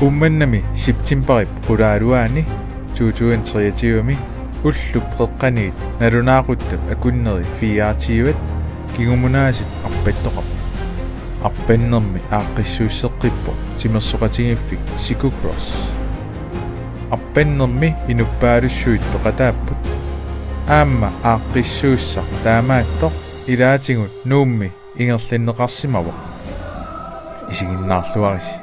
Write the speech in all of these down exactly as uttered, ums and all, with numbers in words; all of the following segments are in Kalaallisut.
Uummannami septembarip qulaaluaani to tusind treogtyve-mi ullup qeqqaniit nalunaaquttap akunneri fireogtyve kingumunaasit arpattoqarput. Arpannermi aaqqissuusseqqippoq timersoqatigiiffik Sikukross. Arpannermi inuppaalussuit peqataapput. Aamma aaqqissuussaq taamaattoq ilaatigut Nuummi ingerlanneqarsimavoq. Isiginnaarluarisi.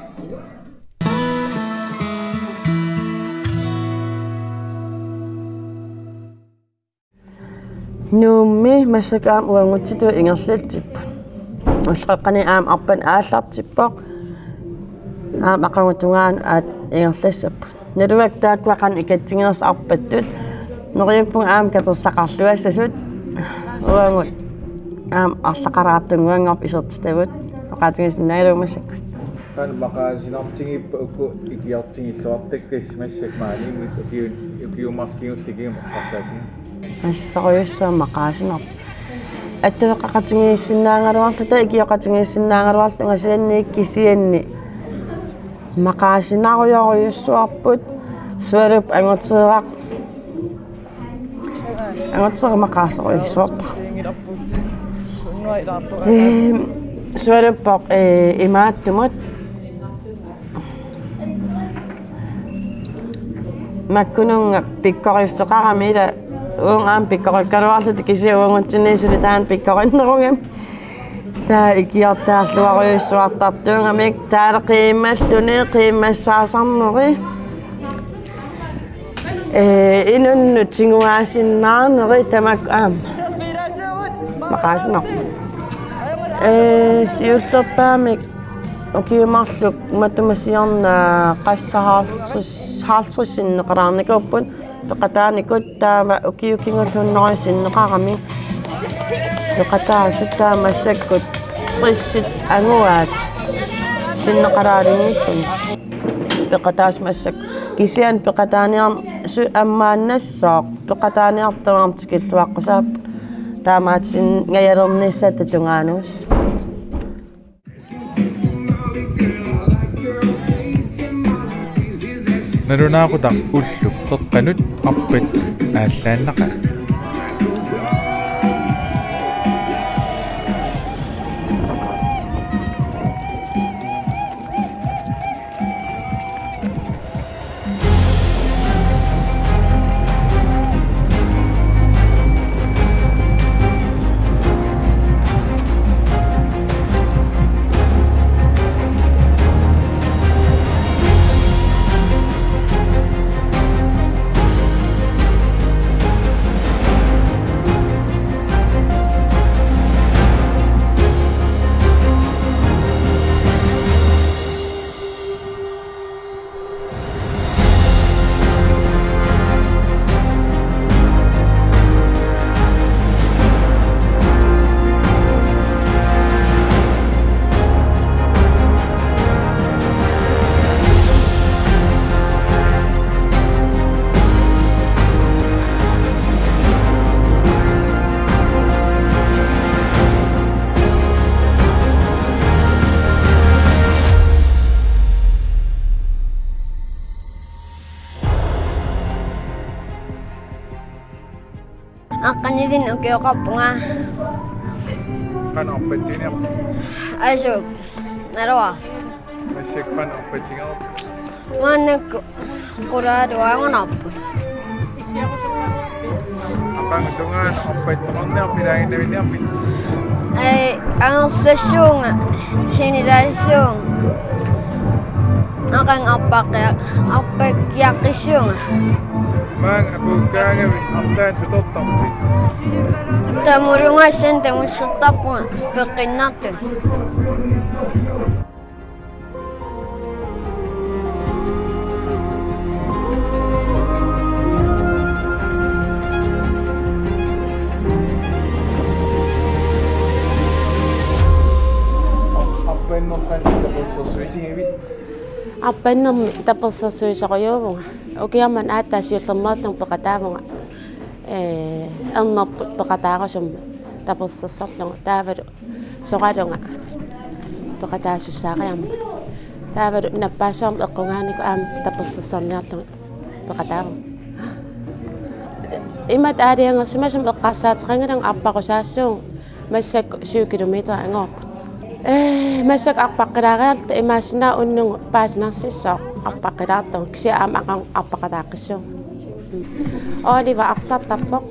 Nuummi massakkut aamma uangutsitut ingerlatsipput. Ulloqeqqani aamma arpanneq aallartippoq. Aamma aqagu tungaanut aatsaat ingerlassapput. Naluara taakkua qanoq ikatsiginersut arpattut. Neriuppunga aamma katersaqarluassasut. Uagut aamma arlaqalaartunnguanngorput isertitagut. Oqaatigisinnaagaluarput massakkut. Qanoq maqaasinartigippat uku ikiortigilluartakkasi massakkut maaniimmik ukiu-, ukiut marluk kingulliit kingumut eqqarsaatigalugu? Assorujussuaq maqaasinarpoq. Attaveqaqatigiissinnaagaluarluta, ikioqatigiissinnaagaluarlunga kisianni, kisianni maqaasinarujorujussuarput, sualup anguteeraq. Anguteeraq maqaasorujussuarpara. Ehm, sualuppoq, eh, imaattumut. Makkununnga pikkoriffeqarami ila uunga aamma pikkorikkaluarluta kisianni uagutsinni suli taanna pikkorinnerugami. Taava ikiortaalluarujussuartartuugamik taava qiimmallutik qiimmassaasarnerit. Ee, inunnut tiguaasinnaarnerit tamakku aamma. Maqaasinarpoq. Ee, siullerpaamik ukiut marluk matuma siorna qassaq halvtreds, halvtreds sinneqalaarnikuupput. Peqataanikut taava ukiut kingulliit hundrede sinneqarami. Peqataasut taava massakkut tressit anguaat sinneqalaalinngikkunik. Peqataasut massakkut. Kisianni peqataaniarneq su-, ammaannassooq. Peqataaniartut aamma tikilluaqqusaapput. Taamaattunik ngajalernissaata tungaanut. Nalunaaqutaq ullup qeqqanut arpattut aallaannaqaat. Aqqanilinnik ukioqarpunga. Qanoq arpatsiginiarpit? Asup. Naluara. Massakkut qanoq arpatsigineqarpit? Maannakkut qulaaluaannguarput. Aqagu tungaanut arpattoqarniarpit, ilaaginnarniarpit? Ee, angerlassuunga, sinilaassavunga. Aqagu arpaqqia-, arpakkiaqqissuunga. Maanga apuukkaangavit arlaannik sutortarpit? Tamulungassani tamussertarpunga peqqinnartunut. Arpannermi tapersersuitigivit? Arpannermi tapersersuisorujuuvunga. Ukioq manna aatsaat siullermeerlunga peqataavunga. Ee, ernerput peqataarusummat tapersersorlunga taavalu soqalunga peqataasussaariarmat. Taavalu nappaassuarmik eqqugaannikkut aamma tapersersorniarlugit peqataavunga. Imatut aalajangersimasumik eqqarsaateqanngilanga arpaqqusaassuunga massakkut syv kilometer angoorput. Ee, massakkut arpaqqilaariarluta imaassinnaavoq unnugu paasinarsissooq arpaqqilaartugu kisianni aamma aqagu arpaqataaqqissuunga. Oliver arsartarpoq.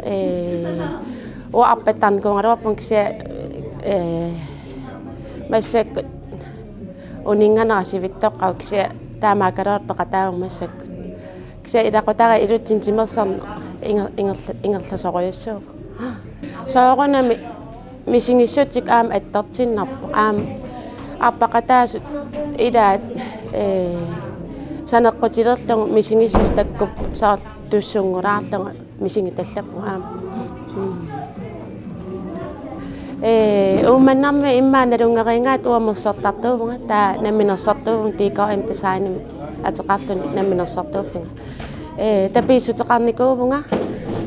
Ee, uanga arpattarnikuugaluarpunga kisianni, ee, massakkut uninnganera sivitsoqqavoq kisianni taamaakkaluartoq peqataavunga massakkut. Kisianni ilaqutariit ilutsinni timersorneq inger-, inger-, ingerlasorujussuuvoq. Soorunami misigissutsikkut aamma attortinnarpoq. Aamma arpaqataasut ilaat, ee, saneqqutilerlugu misigissuseq takkup soorlu tussunngulaarlugu misigitallappunga aamma. Mm. Ee, Uummannarmi immaqa nalunngeriigaat uanga mersortartuuvunga, taava namminersortuuvunga D K M Designimi ateqarluni namminersortuuffiga. Ee, tapiissuteqarnikuuvunga,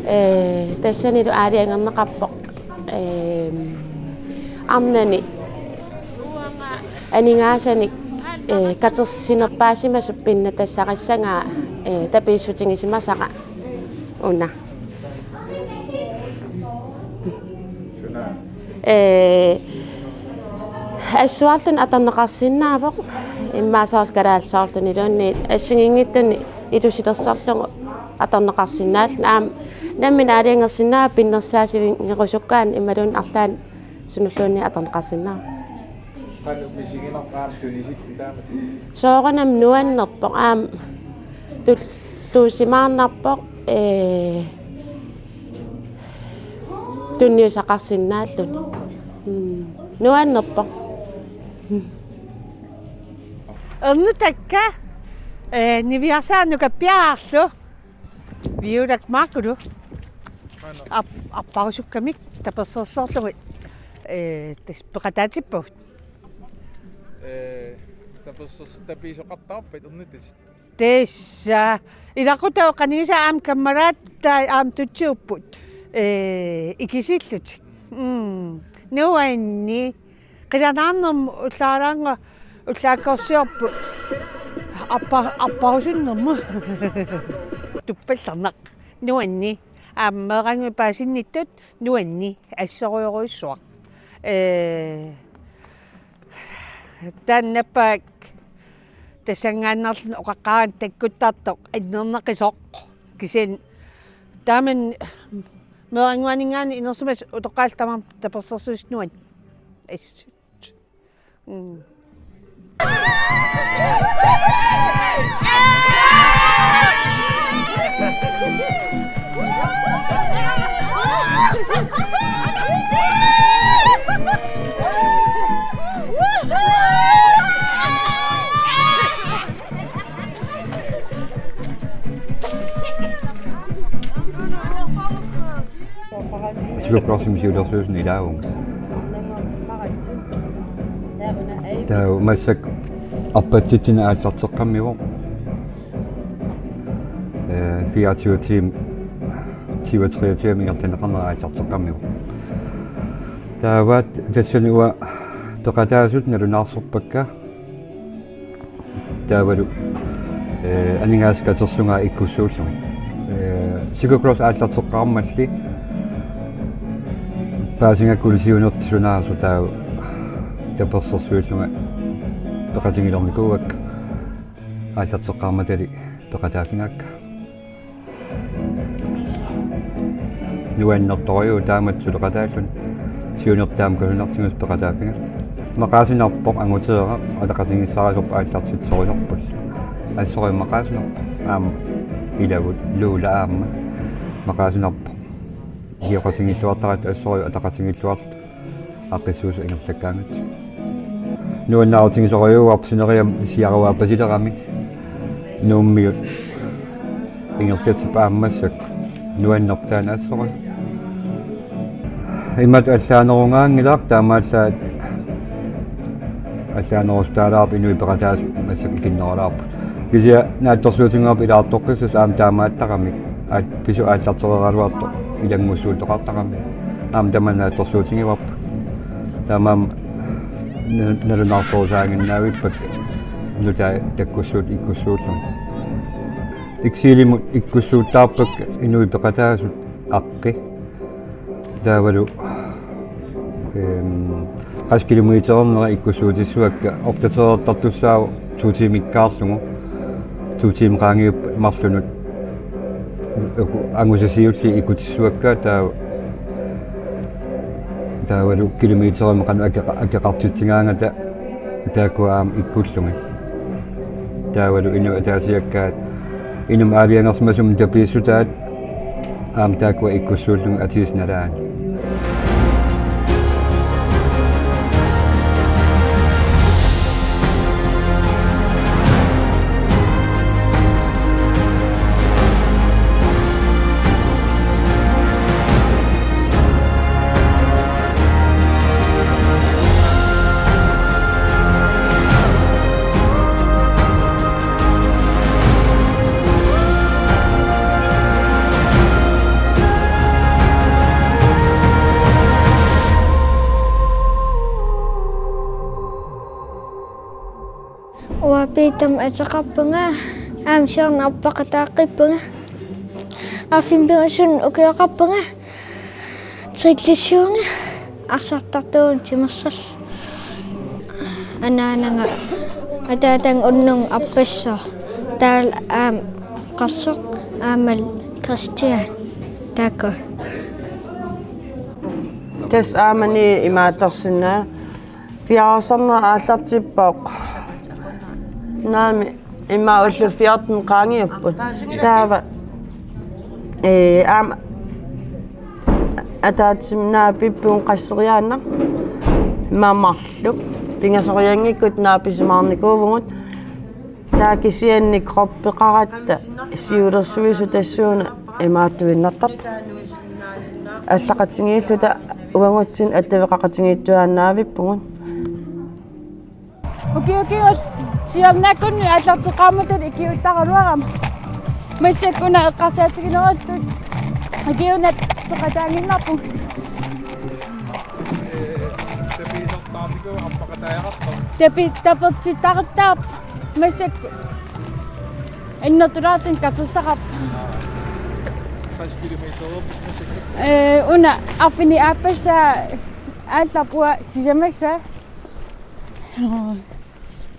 ee, tassanilu aalajangerneqarpoq, ee, arnani aningaasanik, ee, katersinerpaasimasut pinnatassarissagaa, ee, tapiissutigisimasara una. Ee, assuarluni atorneqarsinnaavoq, immaqa soorlu kalaallisoorluniluunniit assigiinngitsunik ilusilersorlugu atorneqarsinnaalluni, aamma nammineq aalajangersinnaavoq pinnersaasivinngerusukkaanni imaluunniit arlaannik sunulluunniit atorneqarsinnaavoq. Qanoq misiginerpa aamma tunisillugu taamatut? Soorunami nuannerpoq aamma tulluusimaarnarpoq, ee, tunniussaqarsinnaalluni. Mm. Nuannerpoq. Mm. Ernutakka, ee, niviarsaannuka piaarlu. Viulak Maakulu. Aap, aapparusukkamik tapersersorlugit, ee, tassa peqataatippagut. Ee, tapersersoq tapiisoqartarpat ernutatit? Tassa ilaquttat qanisa aamma kammalaat taava aamma tutsiupput, ee, ikisillutik. Mm. Nuanni. Qilanaarnermut ullaaraannguaq ullaakkoorsiorput aappa-, aapparusunnermut. Tuppallarnaq. Nuanni. Aamma meerannguit paasinnittut nuanni assorujorujussuaq. Ee, taanna nappaak tassanngaannarluni oqaqqaarani takkuttartoq annernaqisoq. Kisianni taamani meerannguaninngaanniit inersimasut utoqqaallutik tamarmik tapersersuisut nuanni. Assut. Mm. Sivikkorsuarmi siulersuisuni ilaavunga. Taava massakkut arpatsitsineq aallarteqqammivoq. Ee, fireogtyve timer, tyve treogtyve ingerlanneqarnera aallarteqqammivoq. Taava tassani uanga peqataasut nalunaarsorpakka. Taavalu, ee, aningaasat katersugaat ikkussuullugit. Ee, cyclocross aallarteqqaarmalli paasigakku siunertaq sunaasoq taava tapersersuillunga peqatigilernikuuakka aallarteqqaarmatali peqataaffigaakka. Nuannertorujuuvoq taamatut suleqataalluni. Siunertaamik kasunartigut peqataaffigaakka. Maqaasinarpoq anguteeraq ataqatigiissaarisorput aallartitsisorisorput. Assorujuk maqaasinarpoq. Aamma ilavut Luula aamma maqaasinarpoq. Ikioqatigiilluartaratta assorujuk ataqatigiilluarluta. Aaqqissuussaq ingerlakkaangat. Nuannaarutigisorujuuarput sineriammi siaruaappasileramik Nuummiut ingerlatsipput aamma massakkut. Nuannerpoq taanna assorujuk. Imatut allaanerugaanngilaq taamaallaat allaanerusutaalaarpoq inuit peqataasut massakkut ikinnerulaarput. Kisianni naatsorsuutigaarput ilaartoqqissut aamma taamaattaramik. Aat-, pisut aallartereeraluartoq ilanngussuuttoqartarami. Aamma tamanna naatsorsuutigivarput. Taamaammat na-, nalunaarsorusaaginnaavippakka. Nutaat takkussuupput ikkussuullugit. Eksilimut ikkussuuttaarpakka inuit peqataasut aqqi. Taavalu, ehm, qassit kilometerinik ikkussuutissavakka, opdaterertartussaavoq to tiimikkaarlugu. To tiimit qaangiuppata marlunut uku angusat siulliit ikkutissavakka, taava, taavalu kilometerimik qanoq akeqa-, akeqartitsigaangata taakkua aamma ikkullugit. Taavalu inuit ataasiakkaat inummut aalajangersimasumik tapiissutaat aamma taakkua ikkussuullugit atisaat nalaani. Uanga Piitami ateqarpunga, aamma siorna arpaqataaqqippunga. Arfineq-pingasunut ukioqarpunga, tre klassivunga, arsartartuuvunga timersorlunga. Anaanaga ataataga unnugu arpassooq, taavalu aamma Qassoq aammalu Kristian taakku. Tassa aamma Nii imaattorsinnaa. Fireogfyrre aallartippoq. Naamik, immaqa ullut fjorten qaangiupput. Taava, ee, aamma ataatsimik naapippugut qasseriaannaq. Immaqa marluk. Pingasorianngikkutta naapisimaarnikuuvugut. Taava kisianni kroppeqaratta siulersuisut tassuuna imaattuinnartarput. Allaqatigiilluta uagutsinnut attaveqaqatigiittuaannaavippugut. Ukiut kingulliit siornaakkut aallarteqqaarmata ikiuuttaraluarama. Massakkut una eqqarsaatiginerullugu ikiuunneq peqataaginnarpugut. Tapi-, tapertittartarpoq massakkut. Innertulaartumik katersaqarpoq. Ee, una arfineq-aappassaa aallarpunga sisamassaa.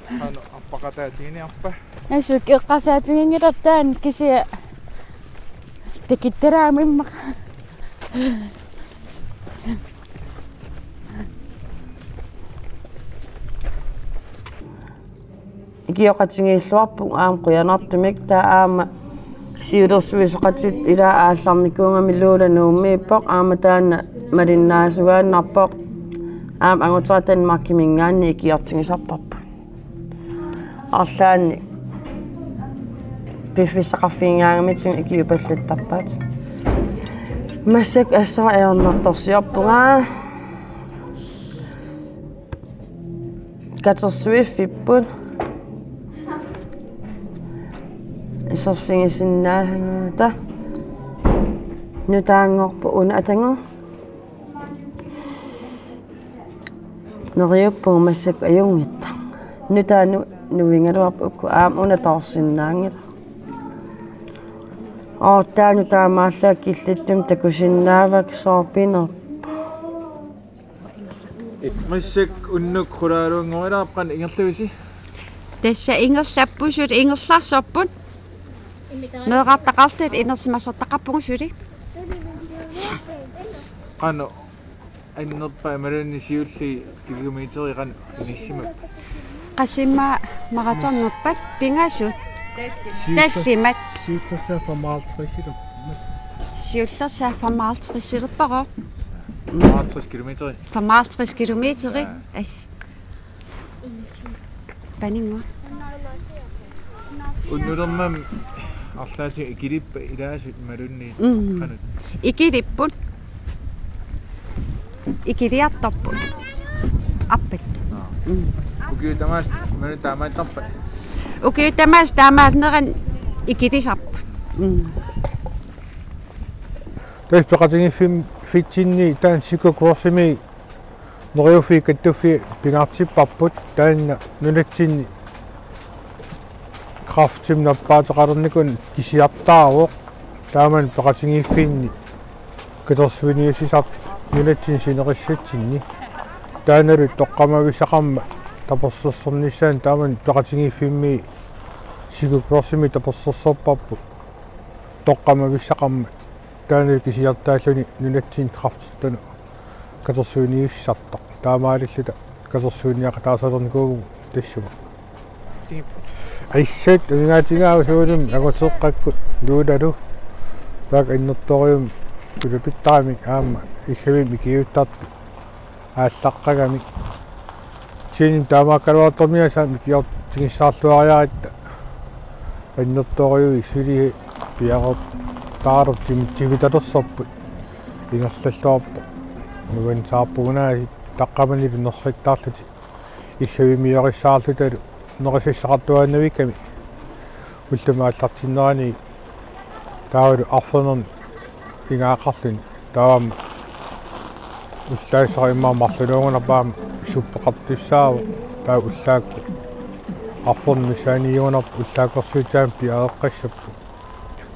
Qanoq arpaqataatiginiarpa? Assut eqqarsaatiginngilara taanna kisianni takuttaraama immaqa. Ikioqatigiilluarpugut aamma qujanartumik, taava aamma siulersuisoqatitta ilaa aallarnikuugami Luula Nuummiippoq, aamma taanna malinnaasuaannarpoq, aamma Anguterata Danmarkiminngaanniit ikiortigisarparput. Arlaannik piffissaqarfigigaangamitigut ikiupallattarpaat. Massakkut assera ajornartorsiorpunga. Katersuiffipput. Iserfigisinnaasagut. Nutaanngorpoq una atagu. Neriuppugut massakkut ajunngitsoq. Nutaaq nu-, nuigaluarpoq uku aamma una toorsinnaanngilaq. Oortaanut taamaallaat killittumik takusinnaavakka soorpinerpoq. Massakkut unnuk qulaaluanngorilaarpat qanoq ingerlavisi? Tassa ingerlapput suli ingerlarsorput. Meerartaqarluta inersimasortaqarpugut suli. Qanoq annerpaat imaluunniit siulliit kilometerit qanoq inissimappat? Qassit immaqa maratonnerpat pingasut. Siullersaat tallimat. Siullersaat femoghalvtreds ilerpoq. Siullersaat femoghalvtreds ilerpoq. Femoghalvtreds kilometer. Femoghalvtreds kilometer. Aa. As. Paninnguaq. Unnulermami arlaatigut ikilippat ilaasut imaluunniit? Mm. Qanoq? Ikilipput. Ikiliartorput. Arpat. Aa. Mm. Ukiut tamaasa imaluunniit taamaattarpat? Ukiut tamaasa taamaannerani ikilisarput. Mm. Tassa peqatigiiffim-, -fitsinni taanna cykelcrossimi Neriuffiit Kattuffii pingaartipparput, taanna nunatsinni Kræftimik nappaateqalernikuuneq kisiartaavoq, taamani peqatigiiffinni katersuiniussisartut nunatsinni sinerissatsinni. Taannalu toqqammavissaqarmat tapersersornissaanut, taamani peqatigiiffimmi Siku Crossimi tapersersorparput toqqammavissaqarmat, taannalu kisiartaalluni nunatsinni kræftertunut katersuiniussisartoq. Taamaalilluta katersuiniaqataasarnikuuvugut tassunga. Assut uninngaatigaavoq soorlumi anguteqqakkut Luulalu, taakku annertoorujussuarmik ulapittaramik aamma Iggavimmut ikiuuttartut aallaqqagamik. Kisianni taamaakkaluartormiaasa mikiortigissaarluariaratta annertoorujussuit suli piareertaarlutik tim-, timitalersorput ingerlalluarpoq. Nuannisaarpugut aasiit taqqamanilu nerrittaarlutik Iggavimmiorissarlutalu nerisassaqartuaannavikkami ullumi aallartinnerani taavalu arfernerni ingaaqarluni taavami ullaassuseq immaqa marlunnguunerpaa aamma suppeqartussaavoq taava ullaakkut arfernermi missaaniigunarpoq ullaakkorsiutaamik piareeqqassapput.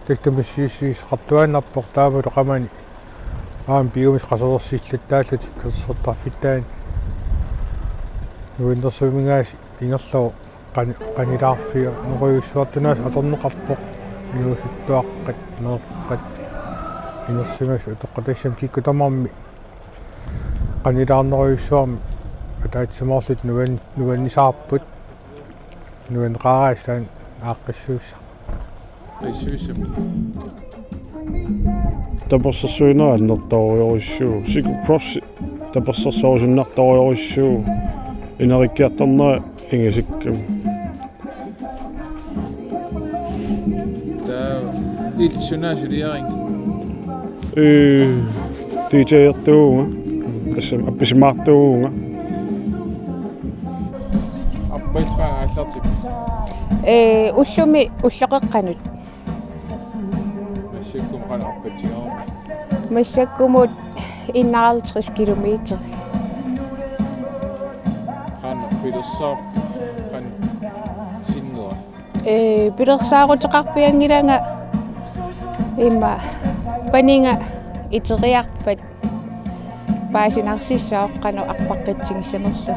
Tassa tamassi siussisaqartuaannarpoq taavalu qamani aamma piumasut qasuersillattaallutik katersortarfittaani. Nuannersuuminngaanniit ingerlavoq qani-, qanilaarfiginerujussuartut atorneqarpoq inuusuttuaqqat, meeqqat, inersimasut utoqqatassamik kikkut tamarmik qanilaarnerujussuarmik ataatsimoorlutik nuan-, nuannisaarput, nuanneqaaraassaaq aaqqissuussaq. Qissuissamik. Tapersersuinera annertoorujussuuvoq. Siku Cross tapersersorusunnartorujussuuvoq. Ineriartornera ingasakkami. Taava illit suna suliarinngitit? Ee, D J-ertuuvunga. Tassami appisimaartuuvunga. Arpallutit qanoq aallartippit? Ee, ullumi ulloqeqqanut. Massakkut qanoq arpatsigaarpit? Massakkumut enoghalvtreds kilometer. Qanoq pilersaarpit? Qanoq sinnera? Ee, pilersaaruteqarpianngilanga immaqa paniga iteriarpat paasinarsissaaq qanoq arpaqqitsigissanerlugu.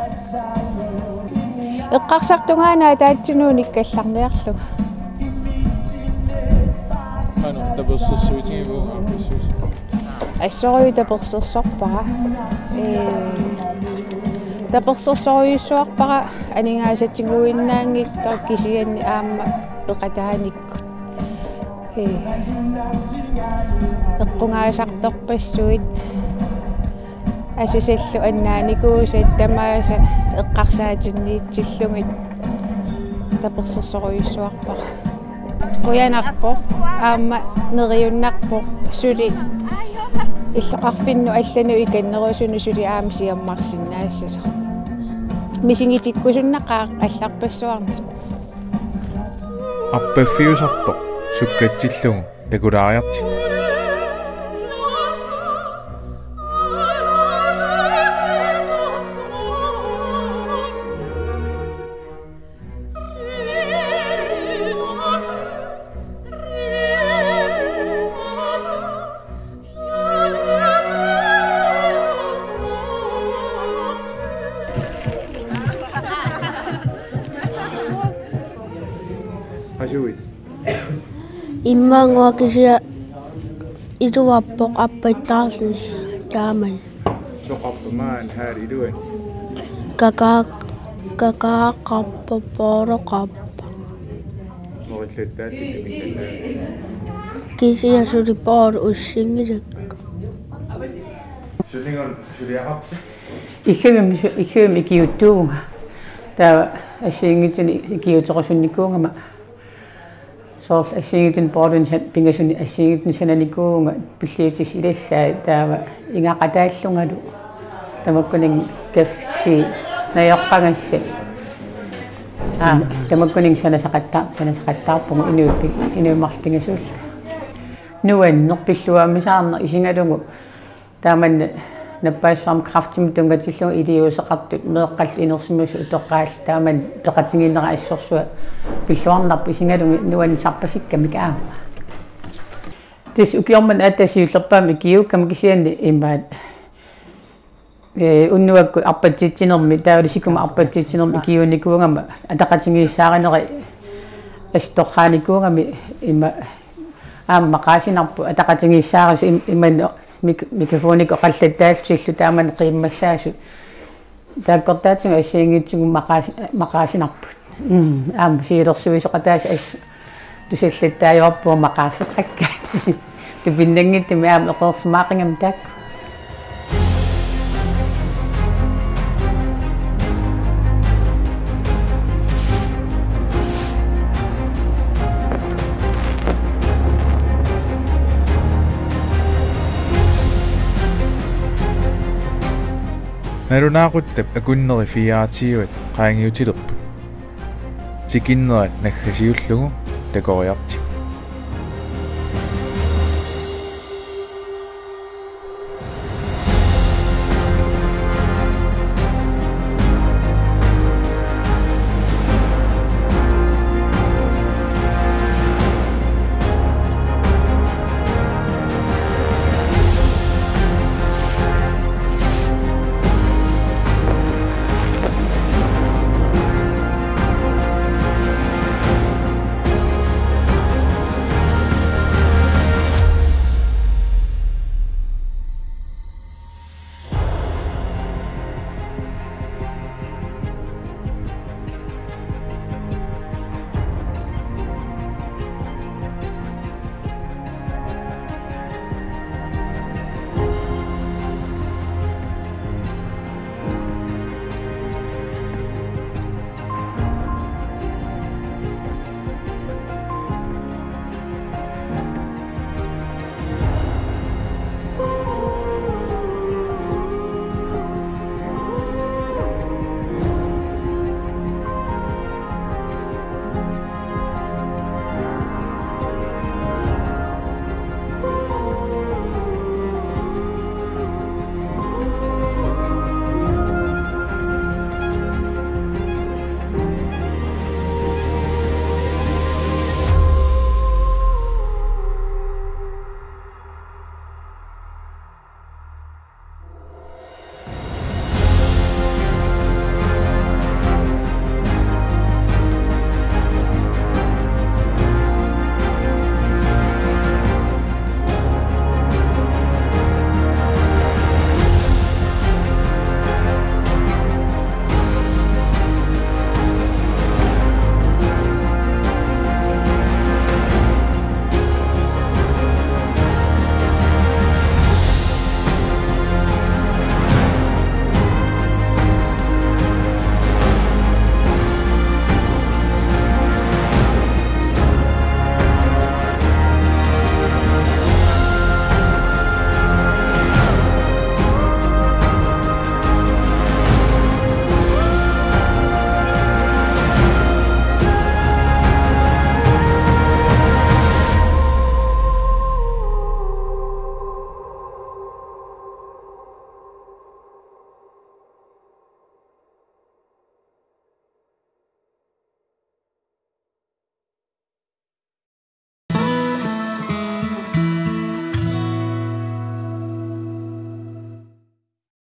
Eqqarsartungaana ataatsimuunik kallarniarlugu. Qanoq tapersersuutigivugut aaqqissuussat? Assorujuk tapersersorpara. Ee, tapersersorujussuarpara aningaasatiguinnaanngitsoq kisianni aamma peqataanikkut. Ee, eqqugaasartorpassuit asasallu annaanikuusat tamaasa eqqarsaatinniitsillugit tapersersorujussuarpara. Qujanarpoq, aamma neriunnarpoq suli illoqarfinnut allanut ikinnerusunut suli aamma siammarsinnaassasoq. Misigitikkusunnaqaaq allarpassuarnut. Arpaffiusartoq sukkatsillugu takulaariartigu. Asuit. Immaqa kisiat iluarpoq arpattaarluni taamani. Soqarpa maani haali iluani? Kakaa-, kakaaqarpa pooroqarpa. Morillattaallillu misalaa. Kisiat suli poorot ussinngisakka. Suligun suliaqarpit? Iggavimmi su-, Iggavimmi ikiuuttuuvunga. Taava assigiinngitsuni ikiuuterusunnikuugama. Soorlu assigiinngitsunik poortunik san-, pingasuni assigiinngitsunik sananikuuvunga pilliutissaat ilassaat taava igaqataallungalu. Tamakkuninnga kaffitit najoqqagassat. Aa, tamakkuninnga sanasaqatta-, sanasaqattaarpugut inuit pi-, inuit marluk pingasuulluta. Nuanneq pilluaammisaarneq isigalugu. Taamani Nappaassuarmi kræftimik tunngatillugu iliuuseqartut meeqqallu inersimasut utoqqaallu taamani peqatigiinnerat assorsuaq pilluarnarpoq isigalugit nuannisarpasikkamik aamma. Tassa ukioq manna aatsaat siullerpaamik ikiuukkama kisianni imaat, ee, unnuakkut arpatsitsinermi, taavalu sikumut arpatsitsinermi ikiuunikuugama ataqatigiissaarinerit assut torraanikuugami ima aamma maqaasinarpoq ataqatigiissaarissut im-, imannak mik-, mikrofonikka oqallattaallutillu taamani qiimmassaasut. Taakkortaatigut assigiinngitsunik maqaasi-, maqaasinarput. Mm, aamma siulersuisoqataasut assut tusallattaajuarpugut maqaaseqakka. Tupinnanngitsumik aamma eqeersimaaqigami taakku. Nalunaaquttap akunneri fireogtyve qaangiutilerput. Tikinnerat naggasiullugu takoriartigu.